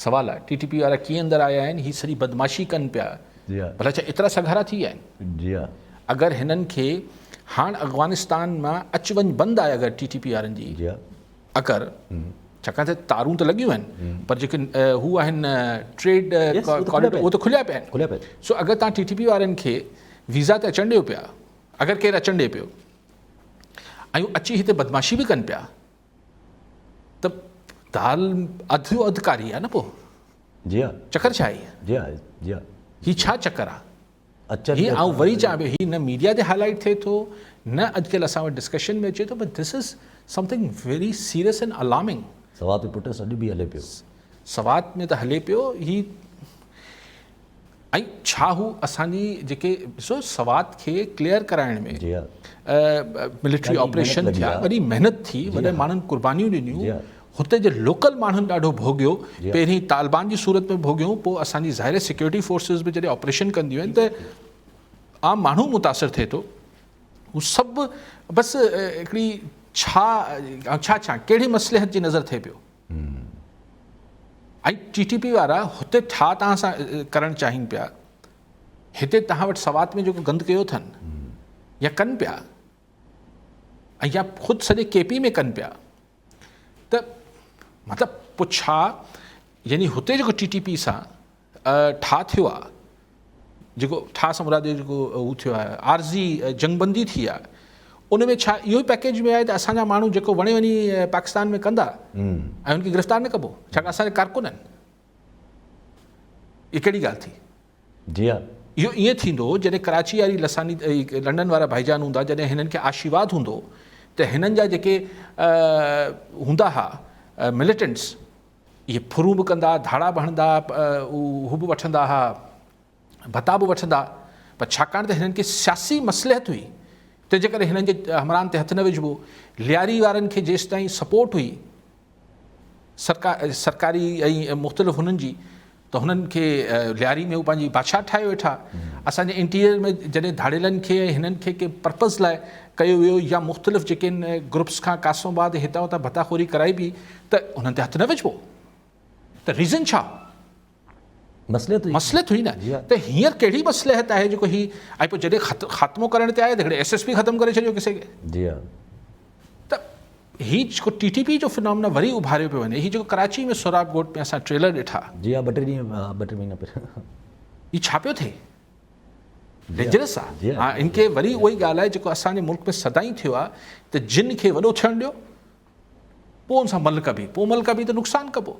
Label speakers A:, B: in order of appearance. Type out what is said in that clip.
A: سوال آهي ٽي ٽي پي وارا ڪيئن اندر آيا آهن هي سڄي بدمعاشي ڪن پيا ڀلا ڇا ايترا سگهارا ٿي ويا آهن
B: جي ها
A: اگر هنن کي هاڻ افغانستان مان اچ وڃ بند آهي اگر ٽي ٽي پي وارن جي
B: جي ها
A: اگر ڇاڪاڻ ته تارون ته لڳيون آهن پر جيڪي هو آهن ٽريڊ ڪاريڊور اهو ته کليا پيا آهن
B: کليا پيا
A: سو اگر تان ٽي ٽي پي وارن کي ويزا تي اچڻ ڏيو پيا اگر ڪير اچڻ ڏي پيو ۽ اچي هتي بدمعاشي به ڪن پيا ته دال اڌ جو اڌ ڪاري آهي نه پوء
B: جي ها
A: چڪر ڇا آهي
B: جي ها جي ها
A: هي ڇا چڪر آهي هي آئون وري چوان پيو هي نه ميڊيا تي هائلائيٽ ٿئي ٿو نه اڄڪلهه اسان وٽ ڊسڪشن ۾ اچي ٿو but this is something very serious and alarming.
B: Swat ۾ protest اڄ به هلي پيو.
A: سوات ۾ ته هلي پيو هي ۽ ڇا هو اسان جي جيڪي ڏسو سوات کي ڪليئر ڪرائڻ ۾
B: جي ها
A: ملٽري آپريشن ٿيا وڏي محنت ٿي وڏن ماڻهن قربانيون ڏنيون هتي جي لوڪل ماڻهن ڏاڍو ڀوڳيو، پهرين طالبان جي صورت ۾ ڀوڳيو، پوء اسان جي ظاهر سيڪيورٽي فورسز به جڏهن آپريشن ڪنديون آهن ته عام ماڻهو متاثر ٿئي ٿو. هو سڀ بس هڪڙي ڇا ڇا ڇا ڪهڙي مصلحت جي نظر ٿئي پيو ۽ ٽي ٽي پي وارا هتي ٺاهه توهان سان ڪرڻ چاهين پيا، هتي توهان وٽ سوات ۾ جيڪو گند ڪيو اٿن يا ڪن پيا ۽ يا خود سڄي ڪي پي ۾ ڪن پيا. ته مطلب پوء ڇا يعني هتي جيڪو ٽي ٽي پي سان ٺاهه ٿيو آهي جيڪو ٺاهه سان مراد جيڪو هو ٿيو آهي عارضي جنگ بندي ٿي آهي ان ۾ ڇا اهو ئي پيڪيج ۾ آهي ته اسان جا ماڻهو جيڪو وڻي وڃي پاڪستان ۾ ڪندا ۽ ان کي گرفتار نه ڪبو ڇاڪاڻ اسان جا ڪارڪن آهن هي ڪهڙي ڳالهه ٿي
B: جي ها.
A: اهو ائين ٿيندو جڏهن ڪراچي واري لساني لنڊن وارا ڀائيجان هوندا جڏهن هنن کي آشيواد هوندو ته هنن جا جيڪي هوندا ها مليٽنٽس اهي ڦرون به ڪندا ڌاڙا به هڻندا هو به وٺندا ها ڀتا به وٺندا پر ڇاڪاڻ ته هنن کي سياسي مصلحت هئي تنهنجي ڪري هنن جي همراهن تي هٿ نه وجهبو لياري وارن کي جيستائين سپورٽ هئي سرڪاري ۽ مختلف هنن جي ته هنن کي لياري ۾ هو پنهنجي بادشاهه ٺاهيو ويٺا. اسان جي انٽيريئر ۾ جڏهن ڌاڙيلن کي ۽ هنن کي ڪنهن پرپز لاء ڪيو ويو يا مختلف جيڪي گروپس کان قاسم آباد هتان هتان ڀتا خوري ڪرائبي ته انهن تي هٿ نه وجهبو ته ريزن ڇا هو؟
B: مصلحت هئي.
A: مصلحت هئي نه ته هينئر ڪهڙي مصلحت آهي جيڪو هي ۽ پوء جڏهن خاتمو ڪرڻ تي آيا ته هڪڙي ايس ايس پي ختم ڪري ڇڏيو قصي کي.
B: جي ها.
A: ته هي جيڪو ٽي ٽي پي جو فنامنا وري اڀاريو پيو وڃي، هي جيڪو ڪراچي ۾ سهراب ڳوٺ ۾ اسان ٽريلر ڏٺا.
B: جي ها ٻه ٽي ڏينهن ها ٻه ٽي مهينا پهريان.
A: هي ڇا پيو ٿئي؟ ڊينجرس آ. ها ان کي وري اها ئي ڳالهه آهي جيڪو اسان جي ملڪ ۾ سدائين ٿيو آ ته جن کي وڏو ٿيڻ ڏيو پوء ان سان ملهه ڪبي، پوء ملهه ڪبي ته نقصان ڪبو.